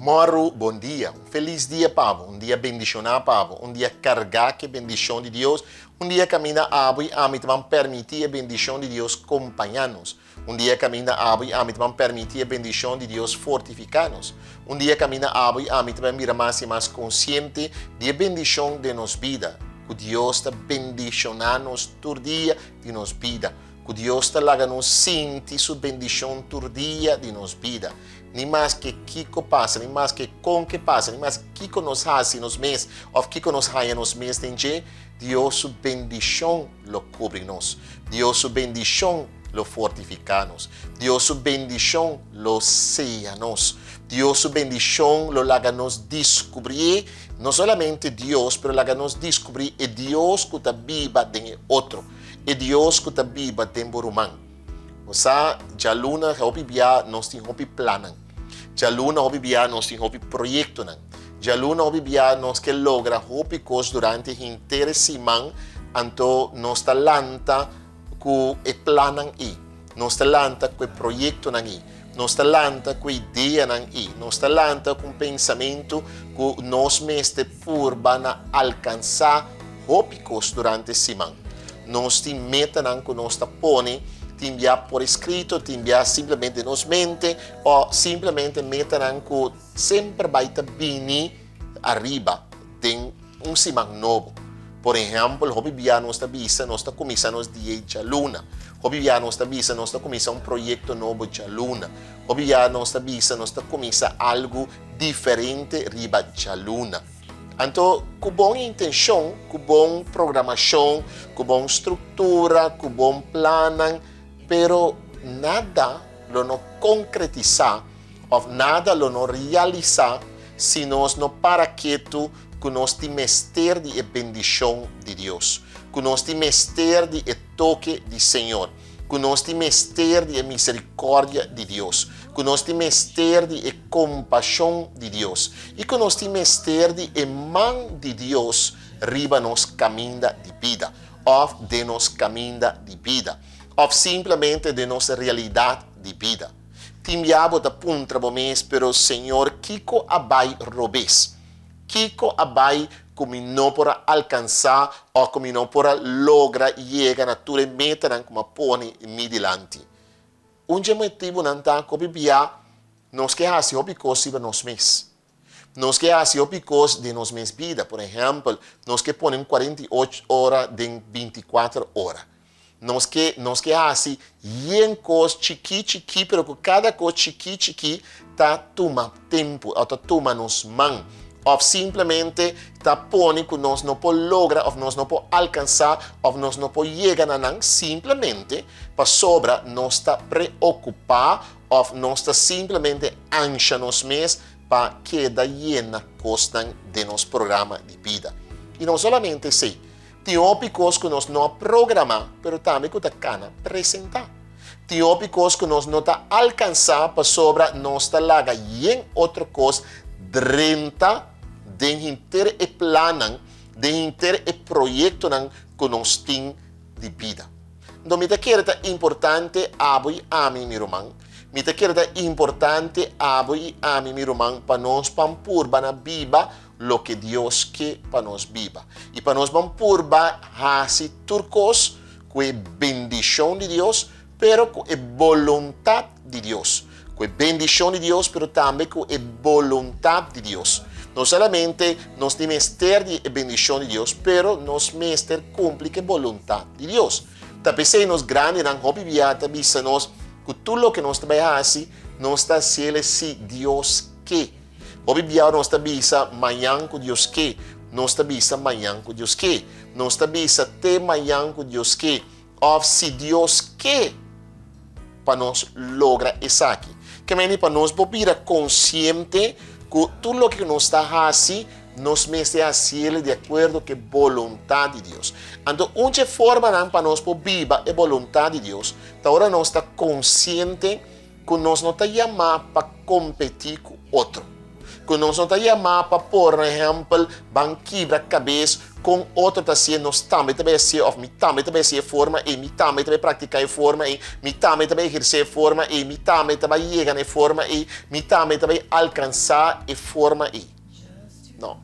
Mòru bon dia, un felis dia pa bo, un dia bendishoná pa bo, un dia kargá ku e bendishon di Dios, un dia kaminda abo i ami ta ban permití e bendishon di Dios kompañá nos, un dia kaminda abo i ami ta ban permití e bendishon di Dios fortifiká nos, un dia kaminda abo i ami ta ban bira mas i mas konsiente di e bendishon den nos bida, ku Dios ta bendishoná nos tur dia di nos bida, ku Dios ta laga nos sinti su bendishon tur dia di nos bida. Ni maske kiko pasa, ni maske kon ke pasa, ni maske kiko nos hasi nos mes òf kiko nos haña nos mes den dje, Dios su bendishon lo kubri nos. Dios su bendishon lo fortifiká nos. Dios su bendishon lo seya nos. Dios su bendishon lo laga nos diskubrí no solamente Dios, pero laga nos diskubrí e Dios ku ta biba den e otro, e Dios ku ta biba den bo ruman. Bo sa, djaluna hopi bia nos tin hopi plannan. Djaluna hopi bia nos tin hopi proyektonan. Djaluna hopi bia nos ke logra hopi kos durante henter e siman, anto nos ta lanta ku e plannan ei. Nos ta lanta ku e proyektonan ei. Nos ta lanta ku e ideanan ei. Nos ta lanta ku un pensamentu ku nos mester purba na alkansá hopi kos durante siman. Nos tin metanan ku nos ta pone, tin bia por eskrito, tin bia simplemente den nos mente o simplemente metanan ku semper bai ta bini ariba den un siman nobo. Por ehèmpel, hopi bia nos ta bisa nos ta kuminsá nos dia djaluna. Hopi bia nos ta bisa nos ta kuminsá un proyekto nobo djaluna. Hopi bia nos ta bisa nos ta kuminsá algu diferente riba djaluna. Anto ku bon intenshon, ku bon programashon, ku bon struktura, ku bon plannan, pero nada lo no konkretisá òf nada lo no realisá si nos no para ketu ku nos tin mester di e bendishon di Dios, ku nos tin mester di e toke di Señor. Ku nos tin mester di e miserikòrdia di Dios, ku nos tin mester di e kompashon di Dios i ku nos tin mester di e man di Dios riba nos kaminda di bida òf den nos kaminda di bida òf simplemente den nos realidat di bida. Tin bia bo ta puntra bo mes, Pero Señor, kiko a bai robes? Kiko a bai ku mi no por a alkansá òf ku mi no por a logra yega na tur e metanan ku mi a pone mi dilanti? Un dje motibunan ta ku hopi bia nos ke hasi hopi kos riba nos mes. Nos ke hasi hopi kos den nos mes bida. Por ehèmpel, nos ke pone un 48 ora den 24 ora. Nos ke nos ke hasi yen kos chikí chikí pero ku kada kos chikí chikí ta tuma tempu òf ta tuma nos man òf simplemente ta pone ku nos no por logra òf nos no por alkansá òf nos no por yega na nan simplemente pasobra nos ta preokupá òf nos ta simplemente ansha nos mes pa keda yena kosnan den nos programa di bida. I no solamente esei. Tin hopi kos ku nos no a programá, pero tambe ku ta kana presentá. Tin hopi kos ku nos no ta alkansá pasobra nos ta laga yen otro kos drenta den henter e plannan, den henter e proyektonan ku nos tin di bida. Nto mi ta kere ta importante abo i ami, mi ruman, mi ta kere ta importante abo i ami, mi ruman, pa nos pan purba na biba loke Dios ke pa nos biba. I pa nos ban purba hasi tur kos ku e bendishon di Dios, pero ku e boluntat di Dios. Ku e bendishon di Dios, pero tambe ku e boluntat di Dios. No solamente nos tin mester di e bendishon di Dios, pero nos mester kumpli ku e boluntat di Dios. Ta p'esei nos grandinan hopi bia ta bisa nos ku tur loke nos ta bai hasi, nos ta hasiel si Dios ke. Hopi bia nos ta bisa mañan ku Dios ke, nos ta bisa mañan ku Dios ke, nos ta bisa te mañan ku Dios ke, òf si Dios ke pa nos logra esaki. Ke mende pa nos por bira konsiente ku tur loke ku nos ta hasi, nos mester hasiel di akuerdo ku e boluntat di Dios. Anto un dje formanan pa nos por biba e boluntat di Dios ta ora nos ta konsiente ku nos no ta yamá pa kompetí ku otro. Ku nos no ta yamá pa por ehèmpel ban kibra kabes kon otro ta hasié, nos tambe ta bai hasié òf mi tambe ta bai hasié e forma ei, mi tambe ta bai praktiká e forma ei, mi tambe ta bai ehersé e forma ei, mi tambe ta bai yega na e forma ei, mi tambe ta bai alkansá e forma ei. No.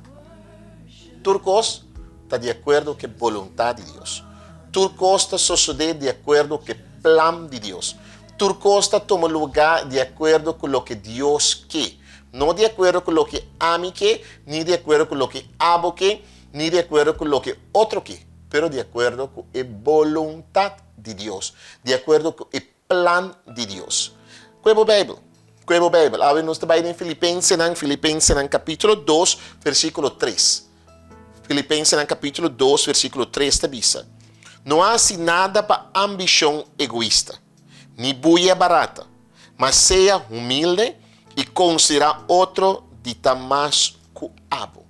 Tur kos ta di akuerdo ku e boluntat di Dios. Tur kos ta sosodé di akuerdo ku e plan di Dios. Tur kos ta tuma lugá di akuerdo ku loke Dios ke, no di akuerdo ku loke ami ke, ni di akuerdo ku loke abo ke, ni di akuerdo ku loke otro ke, pero di akuerdo ku e boluntat di Dios, di akuerdo ku e plan di Dios. Kue bo Beibel, kue bo Beibel. Awe nos ta bai den Filipensenan, Filipensenan kapítulo dos, versíkulo tres. Filipensenan kapítulo dos, versíkulo tres ta bisa, No hasi nada pa ambishon egoista, ni buya barata, ma sea humilde i konsiderá otro di ta mas ku abo.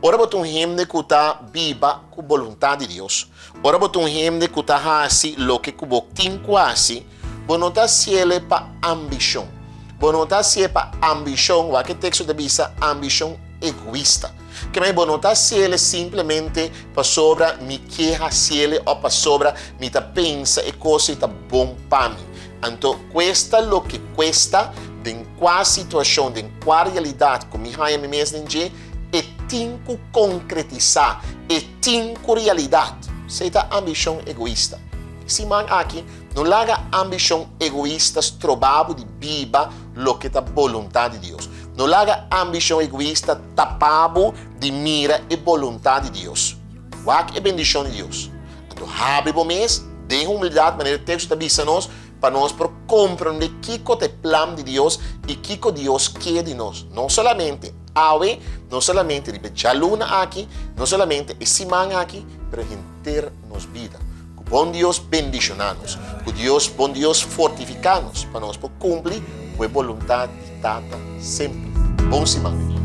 Ora bo ta un hende ku ta biba ku boluntat di Dios, ora bo ta un hende ku ta hasi loke ku bo tin ku hasi, bo no ta hasiel pa ambishon. Bo no ta hasié pa ambishon, wak e teksto ta bisa ambishon egoista. Ke men bo no ta hasiel simplemente pasobra mi ke hasiel òf pasobra mi ta pensa e kos ei ta bon pa mi. Anto kuesta loke kuesta, den kua situashon, den kua realidat ku mi haña mi mes den dje, e tin ku konkretisá, e tin ku realidat. Esei ta ambishon egoista. E siman aki, no laga ambishon egoista stroba bo di biba loke ta boluntat di Dios. No laga ambishon egoista tapa bo di mira e boluntat di Dios. Wak e bendishon di Dios. Anto habri bo mes den humildat, manera e teksto ta bisa nos, pa nos por komprondé kiko ta e plan di Dios i kiko Dios ke di nos, no solamente awe, no solamente riba e djaluna aki, no solamente e siman aki, pero henter nos bida. Ku bon Dios bendishoná nos, ku Dios bon Dios fortifiká nos pa nos por kumpli ku e boluntat di Tata semper. Bon siman.